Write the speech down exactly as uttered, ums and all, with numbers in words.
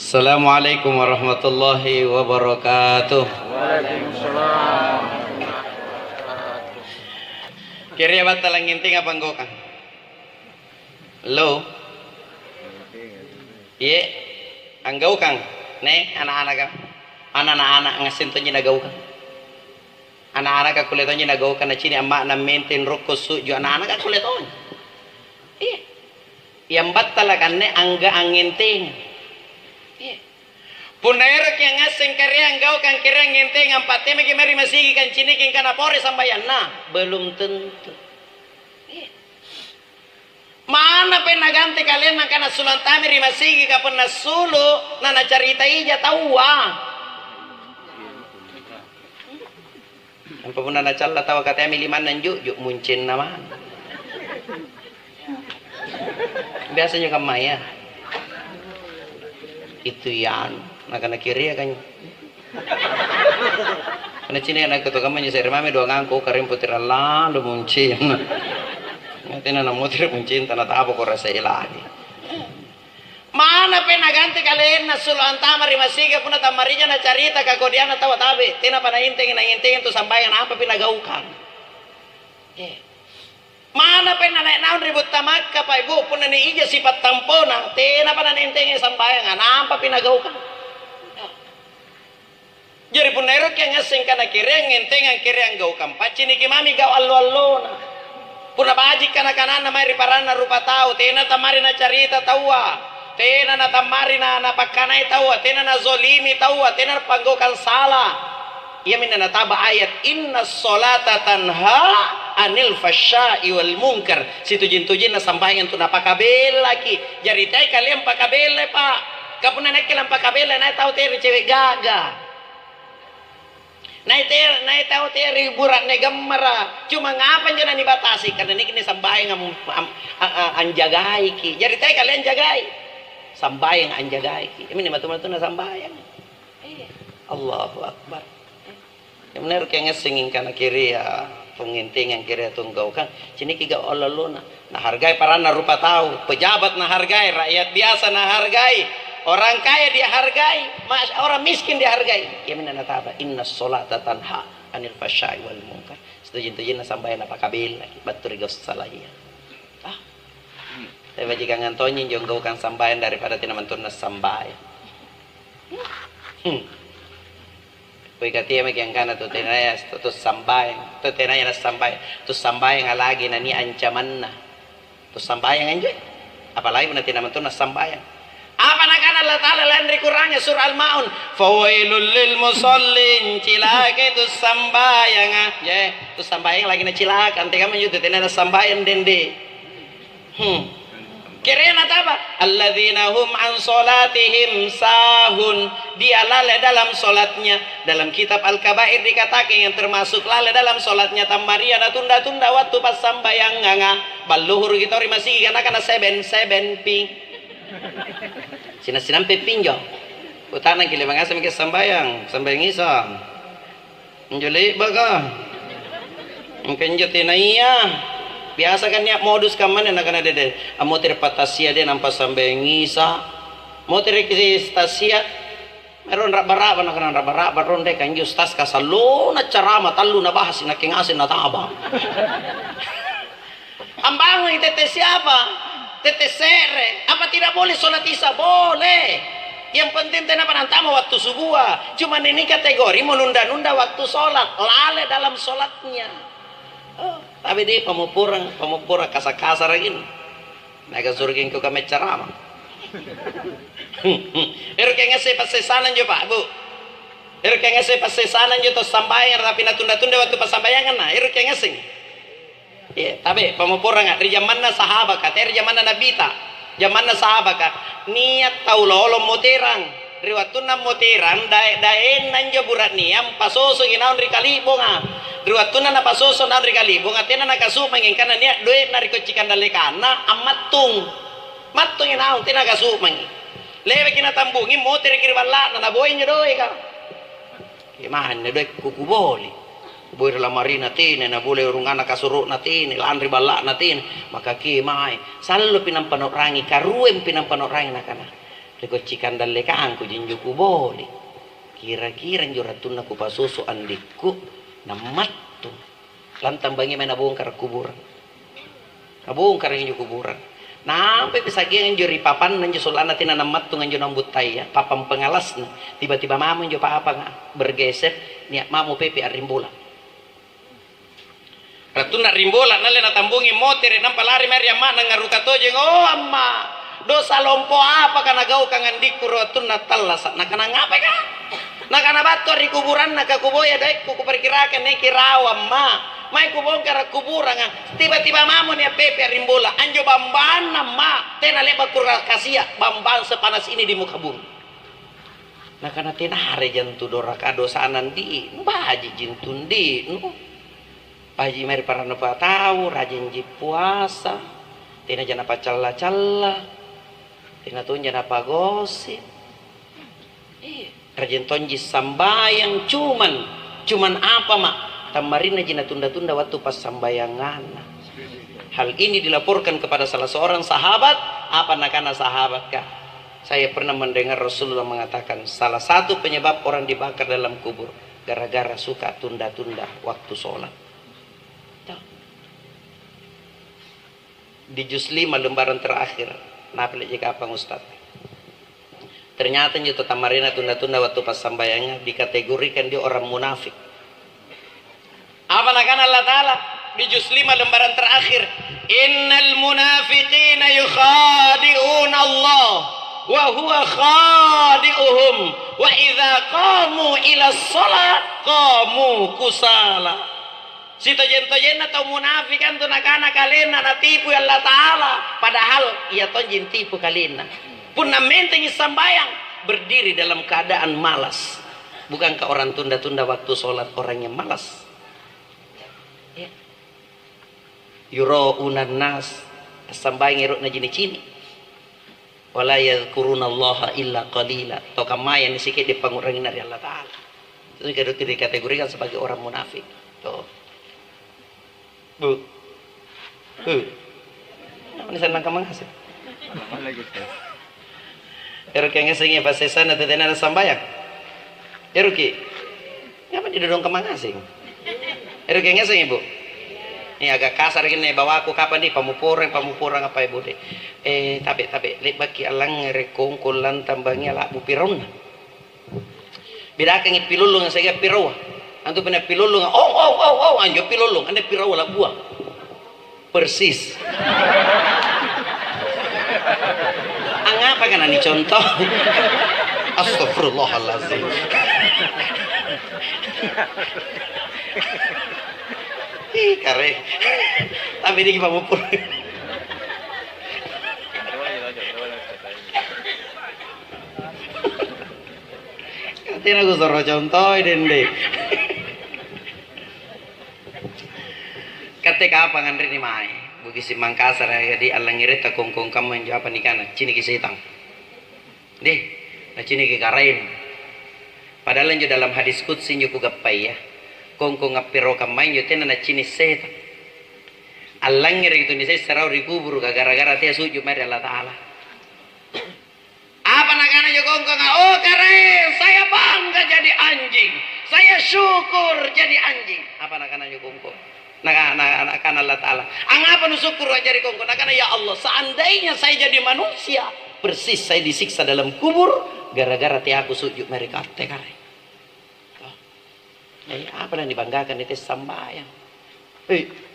Assalamualaikum warahmatullahi wabarakatuh. Kerea battala nginting apa anggaukang? Lo? Iye, anggaukang. Ne, anak-anaka. Ana-anak ngasseng tonji nagaukang. Ana-anaka kulle tonji nagaukang, nacini' amma'na menteng rokko su'ju, ana-anaka kulle tonji. Iya. Yang battala kanne angga angngentengang. Iya. Punna eroki angngasseng kereang gaukang kereang ngentengang, pattemaki mae ri masigi, kanciniki angkana pore sambayanna? Belum tentu. Iya. Manapa naganti kalenna angkana sulu antama ri masigi, ka punna sulu, na nacarita ija taua. Nampa punna nacalla taua, kateami limanna anju'ju', muncinna manna. Biasa injo kammaya. Itu ianu, nakana kerea kan. Karena cini' anakku tu kamma injo se're mami doangangku, karing putira lalu muncinna. Tena namutiri muncinta, natapako rasa ilahi. Manapa naganti kalenna sulu antama ri masigi, punna tammarija nacarita kakodianna taua tabe', tenapa naentengi, naentengi tu sambayang, nampapi nagaukang. Eh. Manapa nanae naung ri Butta Makka, Pak, Ibu, punna niija sipa'tampona, tenapa nanaentengi sambayanga, nampapi nagaukang. Jari punna eroki angngasseng kana kereang ngentengang kereang gaukang, pacciniki mami gau' allo-allona. Punna baji' kana-kananna mae ri paranna rupa tau, tena tammari nacarita taua, tena natammari na-, napakkanai taua, tena nazolimi taua, tena napanggaukang sala. Iaminne nataba ayat, "Inna sholata tanha anil fasya'i wal munkar." Situjing-tujinna sambayang tu napakabellaki. Jari teai kaleang pakabellai, Pak. Ka punna nakke lampakabellai, nai tau teai ri cewe' gaga. Nai te-, nai tau teai ri bura'ne gammara'. Cuma ngapa njo nanibatasi? Karena niki nisambayang am-, am-, a-, a-, anjagaiki. Jari teai kaleang jagai. Sambayang anjagaiki. Iaminne matu-matuna sambayang. Eh, Allahu Akbar. Eh, bener ka ngassengi kana kerea, pengintingan kerea tunggaukang, ciniki gau' allo-allona. Nahargai paranna rupa tau, pejabat nahargai, rakyat biasa nahargai, orang kaya dihargai, mas-, orang miskin dihargai. Iaminne nataba, "Inna sholata tanha anil fasya'i wal munkar." Setuju-tujunna sambayang napakabellaki battu ri gau' salaya. Ah. Tapi bajikangang tonji injo anggaukang sambayang daripada tena mantunna sambayang. Hmm. Poi katia maki angkana tu tenaya tu sambayang, tu tenaya nassambayang, tu sambayang lagi nania ancamanna. Tu sambayang anjo, apalagi punna tena mantunna sambayang. Apa nakana Allata'ala lalang ri Qur'anga, surah Al-Ma'un, "Fawailul lil musallin," cilakai tu sambayanga. Je, tu sambayang lagi nacilaka, antekamma injo tu tena nassambayang dende. Hmm. Kereana taba? "Alladzina hum an sholatihim sahun." Dia lalai dalam sholatnya. Dalam kitab Al-Kabair dikatakan yang termasuk lalai dalam sholatnya, tammaria natunda-tunda wattu passambayanganga. Balluhuruki tau ri masigi, nakana seben, seben pi. Sina-sinampe pinjo. Utanangki, "Le'ba' ngaseng maki' sambayang, sambayang Isa?" Injo le'baka. Mingka injo tenaya. Biasa kan nia' modus kammana nakana, "Dede, ammotere' pa tassia de nampa sambayang Isa." Motereki tassia. Ero' ra'ba-ra'ba nakana, "Ra'ba-ra'ba rong deka injo ustaz kasallona carama tallu nabahas nakke ngaseng nataba." Ambangungi tette' siapa? Tette' se're. Apa tidak boleh sholat Isya? Boleh. Yang penting tenapa nantama waktu subua. Cuma ini kategori menunda-nunda waktu sholat. Lalai dalam sholatnya. Oh, tapi di pamopporang, pamopporang kasa-kasa ragin. Naga surga engkau kami ceramah. Ero' kayak ngasih passesana injo, Pak, Bu. Ero' kayak ngasih passesana injo to sambayang, tapi natunda-tunda waktu passambayangan, nah, ero' kayak ngasih. Iya, tabe' pamopporanga ri jamanna sahabaka, teai ri jamanna Nabita. Jamanna sahabaka, nia' tau lolo moterang. Ri wattunna moterang, dae-daenna injo bura'nea ampasosongi naung ri kali'bonga. Ri wattunna napasoso naung ri kali'bonga, tena nakasu'mangi angkana nia' doe'na ri kocci kandallekanna, ammattung. Mattungi naung, tena nakasu'mangi. Leweki natambungi, motereki ri balla'na, naboya injo doeka. Kemae anne doekku kuboli. Kuboli ri lamarina tene, naboli urunganna kasuru'na tene, lanri balla'na tene. Maka kemae, sallopi nampa nao'rangi, karuempi nampa nao'rangi nakana, Ri kocikang dallekangku jinjo kuboli. Kira-kira injo rattunna kupasoso' andikku, nammattu. Lantang bangngi mae nabongkara' kuburang. Nabongkara' injo kuburang. Nampai pisakkiang injo ri papanna injo sollanna tena nammattung anjo naung buttaya, papang pengalasna. Tiba-tiba mamo injo papanga bergeser, nia' mamo pepe' a'rimbola. Rattunna rimbola nalle natambungi motere', nampa lari mae ri amma'na angngaruka tojeng, "Oh, amma', dosa lompo apaka nagaukang andikku ri wattunna attallasa'?" Nakana, "Ngapaka?" Nakana, "Battua ri kuburanna kakuboya doekku, kuperkirakan naiki rawa, amma'. Mae kubongkara' kuburanga, tiba-tiba mamo nia' pepe' a'rimbola. Anjo bambanna, amma', tena le'ba' kurakasia', bambang sepanas ini di muka bumi." Nakana, "Tenarejang tu doraka dosana andi'nu, baji'ji antu andi'nu. Baji' mae ri parannu patau, rajingji puasa, tenaja napacalla-calla, tena tonja napagosip. Iya, rajing tonji sambayang, cuman, cuman apa, Ma'? Tammarinnaji natunda-tunda wattu passambayanganna." Hal ini dilaporkan kepada salah seorang sahabat, apa nakana sahabatka? Saya pernah mendengar Rasulullah mengatakan, salah satu penyebab orang dibakar dalam kubur gara-gara suka tunda-tunda waktu sholat. Tuh. Di juz lima lembaran terakhir, napale'ji kapang Ustaz. Ternyata injo tau tammarena tunda-tunda waktu passambayanga dikategorikan dia orang munafik. Apa nakana Allah Ta'ala di juz lima lembaran terakhir? "Innal munafiqina yukhadi'una Allah wa huwa khadi'uhum wa idza qamu ila sholat qamu kusala." Sitojeng-tojenna tau munafika antu nakana kalenna natipui Allata'ala, padahal ia tonji ntipu kalenna. Punna mentengi sambayang, berdiri dalam keadaan malas. Bukankah orang tunda-tunda waktu sholat orang yang malas? Ya. Yura'unan nas, assambayangi ero'naji nicini'. Wala yadhkurunallaha illa qalila. Tau kammaya nisike'de' pangngu'ranginna ri Allata'ala. Itu dikategorikan sebagai orang munafik. Tuh. Bu. Bu. Apa nisannang kamma ngaseng? Eroki angngassengi passessana tau tenana sambayang? Eroki? Ngapa didodong kamma ngaseng? Eroki angngassengi, Bu? Ini agak kasar gini bawaku, kapang di pammopporang, pammopporang apa, Ibu, deh? Eh, tabe', tabe', le'baki allangngere' kongkong lantang bangngia la'bu piraunna. Bedakangi pilollonga siagang piraua. Antu punna pilollonga, "Ong, ong, ong, ong," anjo pilollong, anne piraua la'bua. Persis. Angngapa kana nicontoh? Astagfirullahalazim. Ih, kare. Tapi niki pammopporang. Tena kusuro contoi dende. Katte kapang anreni mae, Bugisi Mangkasara, jadi allangngeratta kongkong kamma injo apa nikana, ciniki setang. Deh, naciniki Karaeng. Padahal injo dalam hadis qudsi injo kugappai ya. Kongkong appiro kamma injo tena nacini' setang. Allangngereki tu nisessa raung ri kuburuka gara-gara tea sujud mae ri Allata'ala. Apa nakana anjo kongkonga? "Oh, Karaeng, saya bangga jadi anjing. Saya syukur jadi anjing." Apa nakana anjo kongkong? Naka-, na-, nakana Allata'ala, "Angngapa nusukkuru' a'jari kongkong?" Nakana, "Ya Allah, seandainya saya jadi manusia, persis saya disiksa dalam kubur gara-gara teaku sujud mae ri Katte, Karaeng." Toh. Jadi, apa yang dibanggakan itu sambayang? Eh,